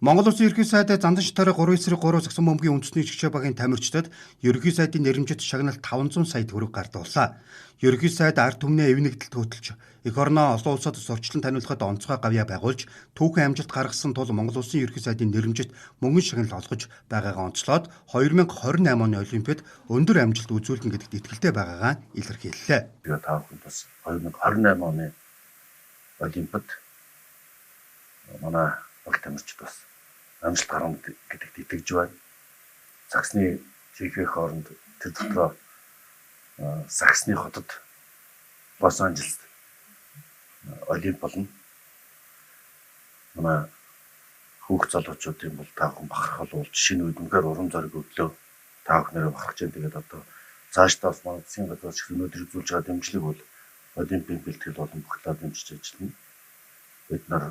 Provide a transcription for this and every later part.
Монгол Улсын Ерөнхий сайд Зандан Шатарын 3-3 сагсан бөмбөгийн үндэсний жигчээ багийн тамирчдад Ерөнхий сайдын нэрэмжит шагнал 500 сая төгрөг гардууллаа. Ерөнхий сайд ард түмнээ эвнэгдэлд хөтөлж, эх орноо олон улсад сурчлан таниулахад онцгой гавьяа байгуулж, түүхэн амжилт гаргасан тул Монгол Улсын Ерөнхий сайдын нэрэмжит мөнгөн шагнал олгож байгаагаа онцлоод 2028 оны Олимпиад өндөр амжилт үзүүлнэ гэдэгт итгэлтэй байгаагаа илэрхийллээ. Тэгээ та бүхэнд бас 2028 оны Олимпиад манай баг тамирчид бас амжилт гаргана гэдэгт итгэж байна. Саксны чиглэх хооронд тэр дотроо Саксны хотод Лос Анжелест Олимп болно. Манай хүүхд залуучуудын бол та бүхэн бахархал болж шинэ үед үнэхээр урам зориг өглөө. Та бүхнээрээ бахархаж байна. Тэгээд одоо цаашдаа бас манай засгийн газраас ч өнөөдөр үзүүлж байгаа дэмжлэг бол Олимпийн бэлтгэл болон бүх талаар дэмжиж ажиллана. Бид нар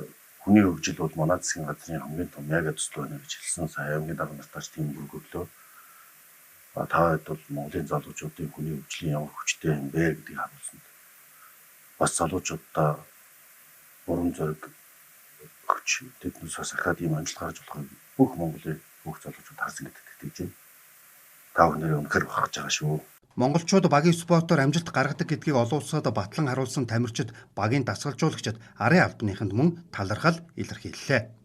хүний хөгжил бол манай засгийн газрын хамгийн том яга төсөл байна гэж хэлсэн. Сая аймгийн дарга нартаач тийм бүрг өглөө. Та хэд бол Монголын залуучуудын хүний хөгжлийн ямар хүчтэй юм бэ гэдгийг харуулсан. Бас залуучуудаа урам зориг өгч тэднээс бас академи амжилт гаргаж болохыг бүх Монголын бүх залуучууд харсан гэдэгт итгэж байна. Та бүхнээрээ үнэхээр бахархаж байгаа шүү. Монголчууд багийн спортоор амжилт гаргадаг гэдгийг олон улсад батлан харуулсан тамирчид багийн дасгалжуулагчид арын албаныханд мөн талархал илэрхийллээ.